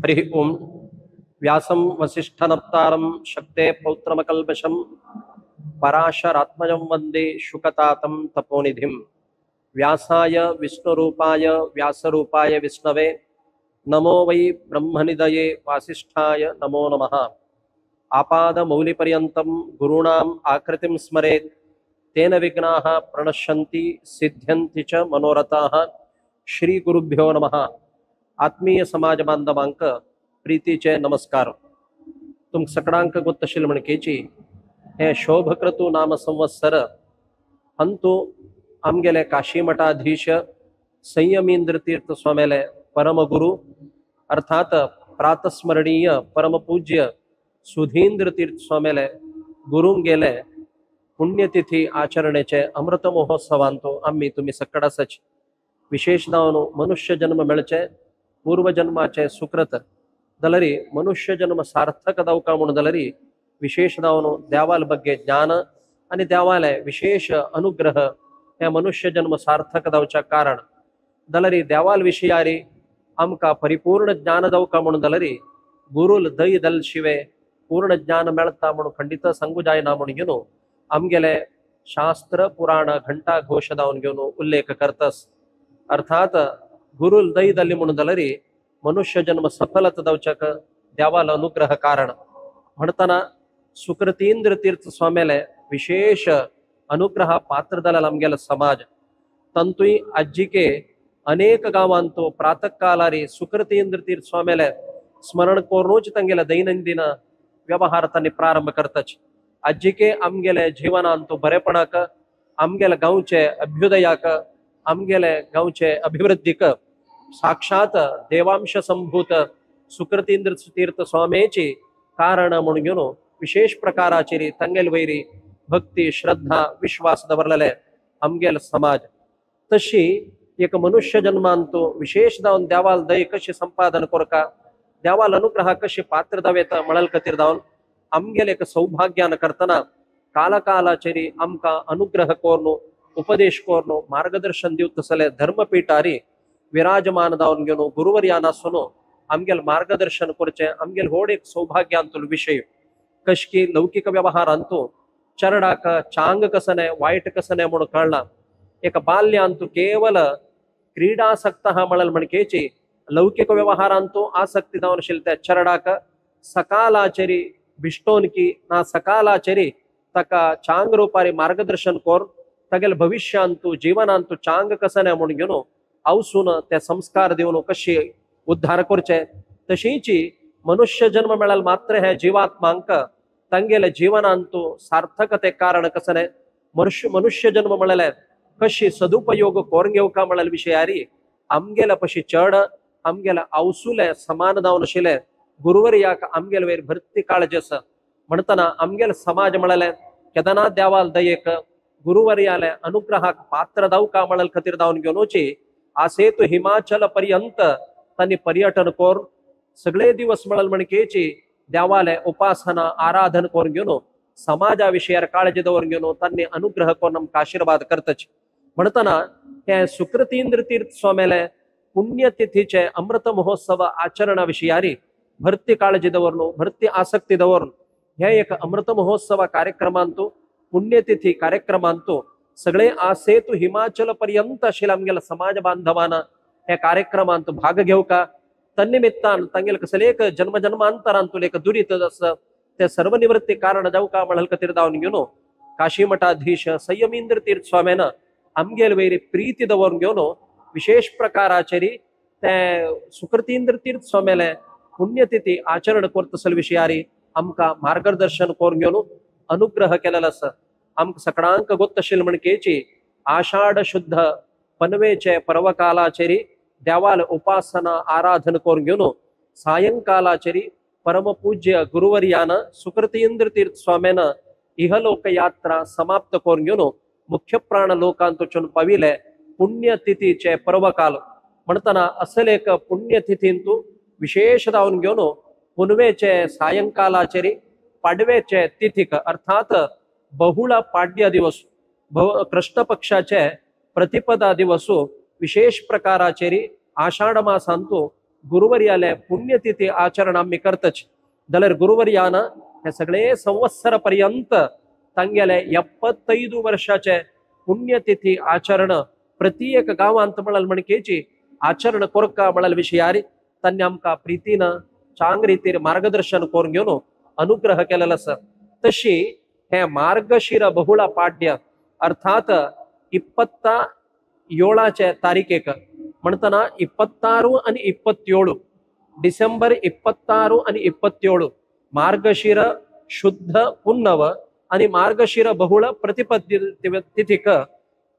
हरि ओम। व्यासं वसिष्ठनप्तारं शक्ते पौत्रमकल्मषं पराशरात्मजं वंदे शुकतातं तपोनिधिं। व्यासाय विष्णुरूपाय व्यासरूपाय विष्णवे नमो वै ब्रह्मनिधये वासिष्ठाय नमो नमः। आपादमौलिपर्यन्तं गुरूणाम् आकृतिं स्मरेत् तेन विघ्नाः प्रणश्यन्ति सिद्ध्यन्ति च मनोरथाः। श्री गुरुभ्यो नमः। आत्मीय समाज बांधवांक प्रीतीचे नमस्कार। तुम सकडांक गोत्तशील म्हणकेची हे शोभक्रतु नाम संवत्सर अंतु आमगेले काशी मठाधीश संयमींद्र तीर्थ स्वामेले परमगुरु अर्थात प्रातस्मरणीय परमपूज्य सुधींद्र तीर्थ स्वामेले गुरुंगेले पुण्यतिथी आचरणेचे अमृत महोत्सवांतो आम्ही तुम्ही सकडासच विशेष जावन मनुष्य जन्म मेळचे पूर्वजन्माचे सुकृत दलरी मनुष्य जन्म सार्थक दावका म्हणून दलरी विशेष जावन देवाल बग्गे ज्ञान आणि देवाले विशेष अनुग्रह हे मनुष्य जन्म सार्थक दावच्या कारण दलरी देवाल विषयारी आमका परिपूर्ण ज्ञान दावका म्हणून दलरी गुरुल दई दल शिवे पूर्ण ज्ञान मेळता म्हणून खंडित सांगू जायना म्हणून घेऊन आमगेले शास्त्र पुराण घंटा घोष दावन घेऊन उल्लेख करतस। अर्थात गुरुल दई दल्ली म्हणून दलरी मनुष्य जन्म सफलत दावच्याक देवाल अनुग्रह कारण म्हणताना सुकृतींद्र तीर्थ स्वामेले विशेष अनुग्रह पात्र दलाल आमगेलो समाज तंतुय आज्जिके अनेक गांवांतो प्रातःकालारी सुकृतींद्र तीर्थ स्वामेले स्मरण करूनच तांगेले दैनंदिन व्यवहार तांणी प्रारंभ करतच। आज्जिके आमगेले जीवनांतो बरेपणाक आमगेले गांवचे अभ्युदयाक आमगेले गांवचे अभिवृद्धीक साक्षात देवांश संभूत सुकृतींद्र तीर्थ स्वामेची कारण म्हणून घेऊन विशेष प्रकाराचेरी तांगेल वैरी भक्ती श्रद्धा विश्वास दवरलेले आमगेल समाज। तशी एक मनुष्य जन्मांतो विशेष जावन देवाल दय कशी संपादन करका देवाल अनुग्रह कशी पात्र दावेता म्हणल खातीर जावन आमगेल एक सौभाग्यान करतना कालकालाचेरी आमकां अनुग्रह करून उपदेश करून मार्गदर्शन दिवत तसले धर्मपीठारी विराजमान जावन घेवन गुरुवर्यान आसून आमगेल मार्गदर्शन करचें आमगेल व्हड एक सौभाग्यांतलो विशय। कशकी लौकिक व्यवहारांतू चरडाक चांग कसने वायट कसने म्हणून कळना। एक बाल्यांतू केवल क्रीडासक्त म्हणल म्हणकेची लौकिक व्यवहारांतू आसक्ती जावन आशिल्ल्या त्या चरडाक सकालाचेरी बिश्टोनकी ना सकालाचेरी ताका चांग रुपारी मार्गदर्शन करून तागेले भविष्यांतू जीवनांतू चांग कसने म्हणून घेवन आवसून ते संस्कार दिवन कशी उद्धार करचे। तशीची मनुष्य जन्म मेळल मात्र हे जीवात्मांक तांगेले जीवनांतू सार्थकते कारण कसने मनुष्य जन्म मेळले कशी सदुपयोग करून घेवका म्हणल विशयारी आमगेले पशी चड आमगेले आवसुले समान जावन आशिल्ले गुरुवर्याक आमगेले वयर भरती काळजी आसा म्हणतना आमगेले समाज म्हणले केदना देवाल दयेक गुरुवर्याले अनुग्रहाक पात्र दावका म्हणल खातीर जावन घेवनची आसेतु हिमाचल पर्यंत तांणी पर्यटन करून सगळे दिवस म्हणल म्हणकेची देवाले उपासना आराधन करून घेवन समाजा विशयार काळजी दवरून घेवन तांणी अनुग्रह करून आमकां आशीर्वाद करतच। म्हणतना हे सुकृतींद्र तीर्थ स्वामेले पुण्यतिथीचे अमृत महोत्सव आचरणा विशयारी भरती काळजी दवरून भरती आसक्ती दवरून हे एक अमृत महोत्सव कार्यक्रमांतू पुण्यतिथी कार्यक्रमांतू सगळे आसेतु हिमाचल पर्यंत आशिल्ल्या आमगेल्या समाज बांधवान हे कार्यक्रमांत भाग घेवका तन्निमित्तान तांगेले कसले एक जन्म जन्मांतरांतून एक दुरीत आसा ते सर्व निवृत्ती कारण जावका म्हणल खातीर जावन घेवन काशी मठाधीश संयमींद्र तीर्थ स्वाम्यान आमगेले वयर प्रीती दवरून घेवन विशेष प्रकाराचेरी ते सुकृतींद्र तीर्थ स्वाम्याले पुण्यतिथी आचरण करतसल विशयारी आमकां मार्गदर्शन करून घेवन अनुग्रह केलेलो आसा। आमकां सकडांक गोत्तशील म्हणकेची आषाढ शुद्ध पनवेचे पर्वकालाचेरी देवाल उपासना आराधन करून घेवन सायंकालाचेरी परमपूज्य गुरुवर्यान सुकृतींद्र तीर्थ स्वाम्यान इहलोक यात्रा समाप्त करून घेवन मुख्य प्राण लोकांतून पाविले पुण्यतिथीचे पर्वकाल म्हणतना असल एक पुण्यतिथींतू विशेष जावन घेवन पुनवेचे सायंकालाचेरी पाडवेचे तिथीक अर्थात बहुळ पाड्य दिवस कृष्ण पक्षाचे प्रतिपदा दिवसू विशेष प्रकाराचेरी आषाढ मासांतू गुरुवर्याले पुण्यतिथी आचरण आमी करतच जाल्यार गुरुवर्यान हे सगळे संवत्सर पर्यंत तांगेले 75 वर्षाचे पुण्यतिथी आचरण प्रति एक गांवांत म्हळ्यार म्हणकेची आचरण कोरका म्हळ्यार विशयारी तांणी आमकां प्रितीन चांग रितीर मार्गदर्शन करून घेवन अनुग्रह केलेलो आसा. तशी हे मार्गशीर बहुळ पाड्य अर्थात 27 तारीखेक म्हणतना 26 आणि 27 डिसेंबर 26 आणि 27 मार्गशीर शुद्ध पुन्नव आणि मार्गशीर बहुळ प्रतिपद तिथीक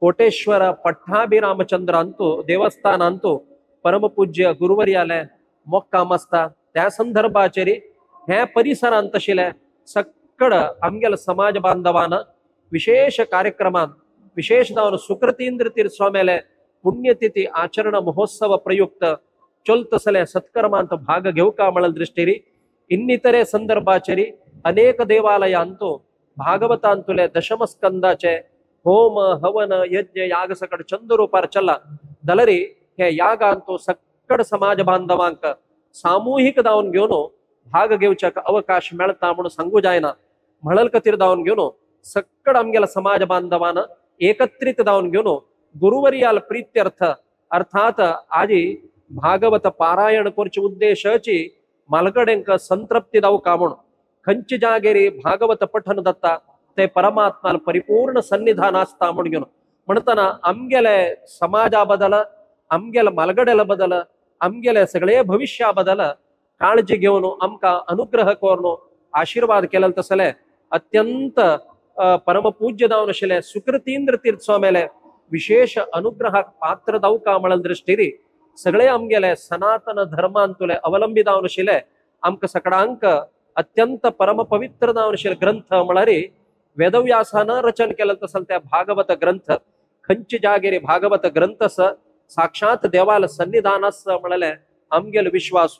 कोटेश्वर पट्टाभिरामचंद्रांतू देवस्थानांतू परमपूज्य गुरुवर्याले मोक्काम आसता. त्या संदर्भाचेर हे परिसरांत आशिल्ले सक्कड आमगेले समाज बांधवान विशेष कार्यक्रमान विशेष जावन सुकृतींद्र तीर्थ स्वाम्याले पुण्यतिथी आचरण महोत्सव प्रयुक्त चलतसले सत्कर्मांत भाग घेवका म्हळ्यार दृष्टीरी ಇನ್ನಿತರೆ संदर्भाचेर अनेक देवालयांतू भागवतांतुले दशमस्कंदाचे होम हवन यज्ञ याग सकड चंद रूपार चल्ला जाल्यार हे यागांतू सक्कड समाज बांधवांक सामूहिक दावन घेवन भाग घेवच्याक अवकाश मेळता म्हणून सांगू जायना. म्हणल खातीर दावन घेवन सक्कड आमगेल्या समाज बांधवान एकत्रित दावन घेवन गुरुवर्याल प्रीत्यर्थ अर्थात आजी भागवत पारायण करचे उद्देशाची मालगडेंक संतृप्ती दावका म्हणून खंयचे जागेरी भागवत पठन जाता ते परमात्मा परिपूर्ण सन्निधान आसता म्हणून घेवन म्हणतना आमगेले समाजा बदल आमगेले मालगडेला बदल आमगेले सगळे भविष्या बदल काळजी घेवन आमकां अनुग्रह करून आशीर्वाद केले तसले अत्यंत परमपूज्य जावन आशिल्ले सुकृतींद्र तीर्थ स्वाम्याले विशेष अनुग्रहाक पात्र दावका म्हळ्यार दृष्टीरी सगळे आमगेले सनातन धर्मांतुले अवलंबी जावन आशिल्ले आमकां सगळ्यांक अत्यंत परमपवित्र जावन आशिल्ले ग्रंथ म्हळ्यार वेदव्यासान रचन केलें तसले त्या भागवत ग्रंथ खंयचे जागेर भागवत ग्रंथ साक्षात देवाल सन्निधान आसा म्हळ्यार आमगेलो विश्वास.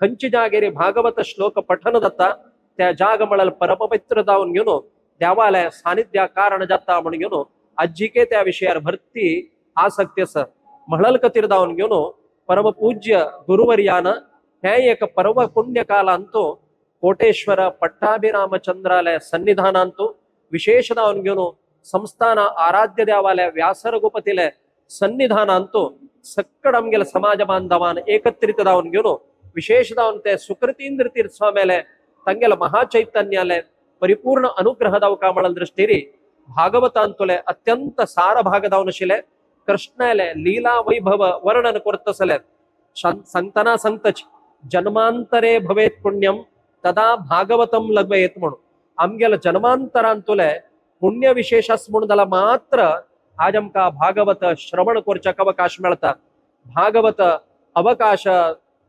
खंयचे जागेर भागवत श्लोक पठन जाता त्या जाग म्हळ्यार परमपवित्र जावन घेवन देवाले सानिध्या कारण जाता म्हणून घेवन आजिके त्या विशयार भरती आसक्ती आसा. म्हणल खातीर जावन घेवन परमपूज्य गुरुवर्यान हे एक पर्व पुण्यकालांतू कोटेश्वर पट्टाभिरामचंद्राले सन्निधानांतू विशेष जावन घेवन संस्थान आराध्य देवाले व्यासरघुपतीले सन्निधानांतू सक्कड आमगेले समाज बांधवान एकत्रित जावन घेवन विशेष जावन ते सुकृतींद्र तीर्थ स्वाम्याले तांगेले महाचैतन्याले परिपूर्ण अनुग्रह दावका म्हळ्यार दृष्टीरी भागवतांतुले अत्यंत सार भाग जावन आशिल्ले कृष्णाले लीला वैभव वर्णन करतसले सांगतना सांगतच जन्मांतरे भवेत पुण्यम तदा भागवतम लभेत म्हणून आमगेले जन्मांतरांतुले पुण्य विशेष आस म्हणून जाल्यार मात्र आज आमकां भागवत श्रवण करच्याक अवकाश मेळता, भागवत अवकाश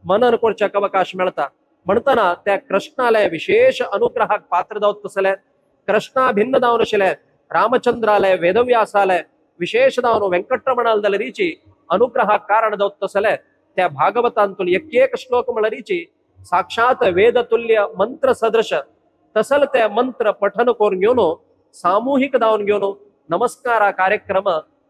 मनन करच्याक अवकाश मेळता. म्हणतना त्या कृष्णाले विशेष अनुग्रहाक पात्र जावत तसले कृष्णा भिन्न जावन आशिल्ले रामचंद्राले वेदव्यासाले विशेष जावन वेंकटरमणाल जाल्यारीची अनुग्रहाक कारण जावत तसले त्या भागवतांतून एक एक श्लोक म्हळ्यारीची साक्षात वेदतुल्य मंत्र सदृश तसल ते मंत्र पठन करून घेवन सामूहिक जावन घेवन नमस्कारा कार्यक्रम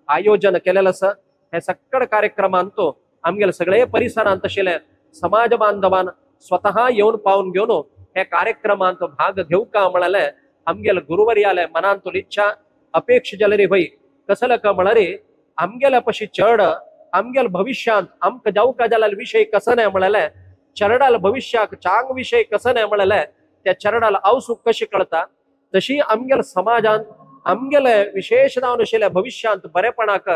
आयोजन केलेलं आसा. हे सक्कड कार्यक्रमांतू आमगेले सगळे परिसरांत आशिल्ले समाज बांधवान स्वतः येवन पावन घेवन हे कार्यक्रमांत भाग घेवका म्हळ्यार आमगेले गुरुवर्याले मनांतून इच्छा अपेक्षा जाल्यार होय कसले का म्हळ्यार आमगेल्या पशी चड आमगेले भविष्यांत आमकां जावका जाल्यार विशय कसो न्हय म्हळ्यार चरडाल भविष्याक चांग विशय कसो न्हय म्हळ्यार त्या चरडाल आवसूक कशी कळता तशी आमगेले समाजांत आमगेले विशेष जावन आशिल्ल्या भविष्यांत बरेपणाक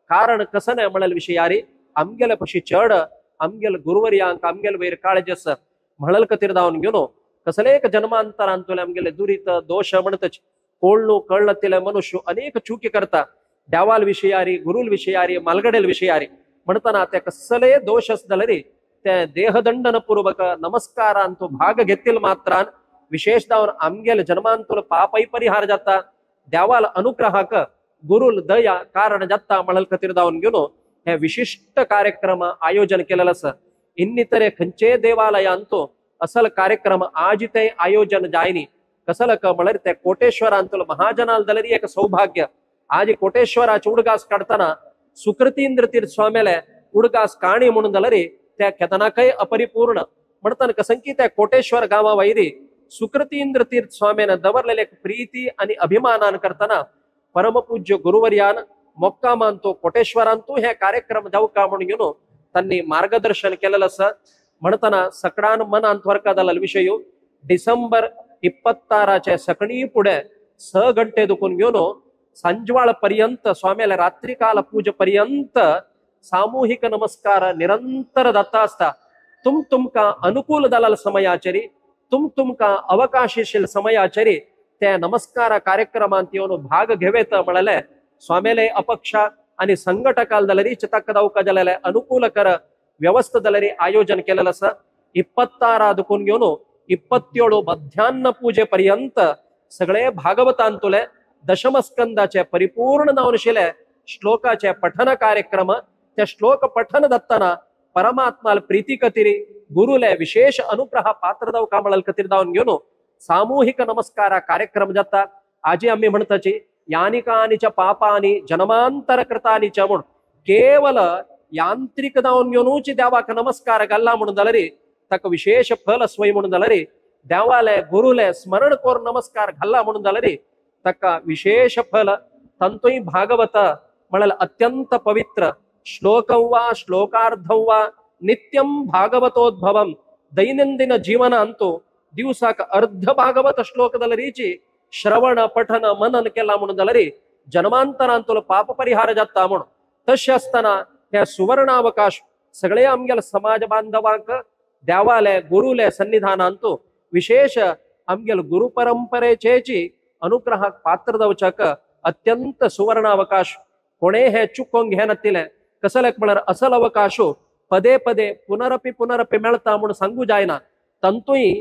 कारण कसो न्हय म्हळ्यार विशयारी आमगेले पशी चड आमगेले गुरुवर्यांक आमगेले वयर काळजी आसा म्हणल खातीर जावन घेवन कसले एक जन्मांतरांतुले आमगेले दुरीत दोश म्हणतच कोळणू कळतिले मनुष्य अनेक चुकी करता देवाल विशयारी गुरुल विशयारी मालगडेल विशयारी म्हणतना ते कसले दोश आसले ते देहदंडनपूर्वक नमस्कारांतू भाग घेतील मात्रान विशेष जावन आमगेले जन्मांतूल पापय परिहार जाता देवाल अनुग्रहाक गुरुल दया कारण जाता म्हणल खातीर जावन घेवन हे विशिष्ट कार्यक्रम आयोजन केलेलं आसा. ಇನ್ನಿತರೆ खंयचे देवालयांतू असल कार्यक्रम आज ते आयोजन जायनी कसल म्हळ्यार ते कोटेश्वरांतलो महाजनाल जाल्यार एक सौभाग्य आज कोटेश्वराचे उडगास काडतना सुकृतींद्र तीर्थ स्वाम्याले उडगास काणी म्हणून जाल्यार त्या केदनाकय अपरिपूर्ण म्हणताना कसंकी त्या कोटेश्वर गांवा वैरी सुकृतींद्र तीर्थ स्वामीन दवरलेले प्रीती आणि अभिमानान करताना परमपूज्य गुरुवर्यान मोक्कामांतो कोटेश्वरांतू हे कार्यक्रम जावका म्हणून घेऊन त्यांनी मार्गदर्शन केलेलं असं. म्हणताना सकडान मनान त्वरका विषय डिसेंबर 26 सकणी पुढे 6 घंटे दुखून घेऊन सांजवाळ पर्यंत स्वामीला रात्रीकाल पूज पर्यंत सामूहिक नमस्कार निरंतर जाता असता. तुम तुमका अनुकूल दलाल समयाचरी तुम तुमका अवकाशशील समयाचरी त्या नमस्कार कार्यक्रमांत येऊन भाग घेवेत म्हणाले स्वामीले अपक्षा आणि संघटकाल दलरी चितक्कदावका जलले अनुकूल कर व्यवस्था दलरी आयोजन केलेलं असं. 26 दुखून घेऊन 27 मध्यान्ह पूजेपर्यंत सगळे भागवतांतुले दशमस्कंदाचे परिपूर्ण नावनशिले श्लोकाचे पठन कार्यक्रम. त्या श्लोक पठन दत्ताना परमात्माला प्रीती कतिरी गुरुले विशेष अनुग्रह पात्र दाव कामळल कतीर दावन घेऊन सामूहिक नमस्कार कार्यक्रम जाता. आजी आम्ही म्हणताची यानिकानी च पापानी जन्मांतर कृतानी च म्हणून केवल यांत्रिक दावन घेऊनच देवाक नमस्कार घालला म्हणून झालं रे ताका विशेष फल स्वय म्हणून झालं रे देवाले गुरुले स्मरण करून नमस्कार घालला म्हणून झालं रे ताका विशेष फल. तंतुय भागवत म्हणाल अत्यंत पवित्र श्लोकं वा श्लोकार्धं वा नित्यं भागवतोद्भवं दैनंदिन जीवनांतु दिवसाक अर्ध भागवत श्लोक दलरीची श्रवण पठन मनन केला म्हणून झालं रे जन्मांतरांतुल पाप परिहार जाता म्हणून. तशें आसतना ह्या सुवर्णावकाश सगळे आमगेले समाज बांधवांक देवाले गुरुले सन्निधानांतु विशेष आमगेले गुरु परंपरेचेची अनुग्रहाक पात्र जावच्याक अत्यंत सुवर्णावकाश. कोणे हे चुकोवंक घेनातिले कसलेक म्हळ्यार असल अवकाशो पदे पदे पुनरपी पुनरपी मेळता म्हणून सांगू जायना. तंतूय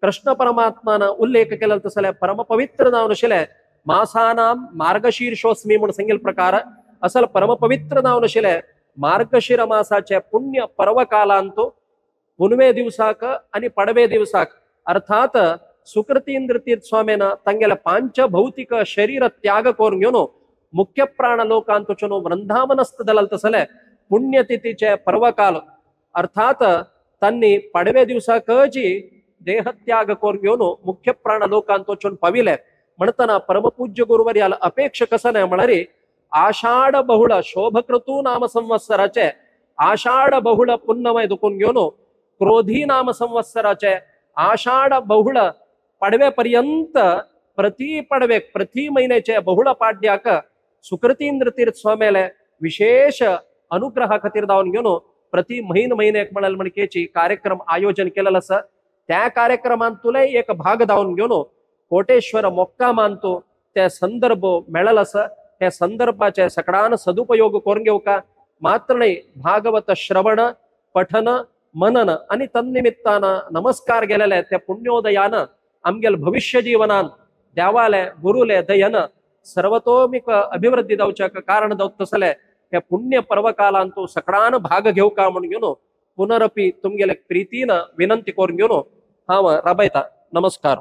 कृष्ण परमात्मान उल्लेख केला तसले परमपवित्र नाव नशिले मासानाम मार्गशीर्षोस्मी म्हणून सांगेल प्रकार असल परमपवित्र नाव नशिले मार्गशीर मासाचे पुण्य पर्वकालांतो पुनवे दिवसाक आणि पडवे दिवसाक अर्थात सुकृतींद्र तीर्थ स्वामीन तांगेले पांच भौतिक शरीर त्याग करून घेऊन मुख्य प्राण लोकांतोचनो वृंदावनस्थ दलाल तसले पुण्यतिथीचे पर्वकाल अर्थात त्यांनी पाडवे दिवसाकची देहत्याग करून घेऊन मुख्य प्राण लोकांतोचून पाविले. म्हणताना परमपूज्य गुरुवर्याला अपेक्षा कसं नाही म्हणारी आषाढ बहुळ शोभकृतू नाम संवत्सराचे आषाढ बहुळ पुण्यमय दुखून घेऊन क्रोधी नाम संवत्सराचे आषाढ बहुळ पाडव्यापर्यंत प्रति पाडवे प्रति महिन्याचे बहुळ पाड्याक सुकृतींद्र तीर्थ स्वामीले विशेष अनुग्रहा खातीर दावन घेऊन प्रति महिन महिन्याक म्हणाल म्हणकेची कार्यक्रम आयोजन केलेलं असं. त्या कार्यक्रमांतुले एक भाग दावन घेऊन कोटेश्वर मोक्का मानतो त्या संदर्भ मेळल असं. त्या संदर्भाचे सकडान सदुपयोग करून घेऊ का मात्र नाही भागवत श्रवण पठन मनन आणि तन्निमित्तानं नमस्कार गेलेले त्या पुण्योदयानं आमगेल भविष्य जीवनान देवाले गुरुले दयन सर्वतोमिक अभिवृद्धी जावच्याक कारण जावत तसले त्या पुण्य पर्वकालांतो सकडान भाग घेऊ का म्हणून घेऊन पुनरपी तुमगेले प्रीतीन विनंती करून घेऊन हांव राबयता. नमस्कार.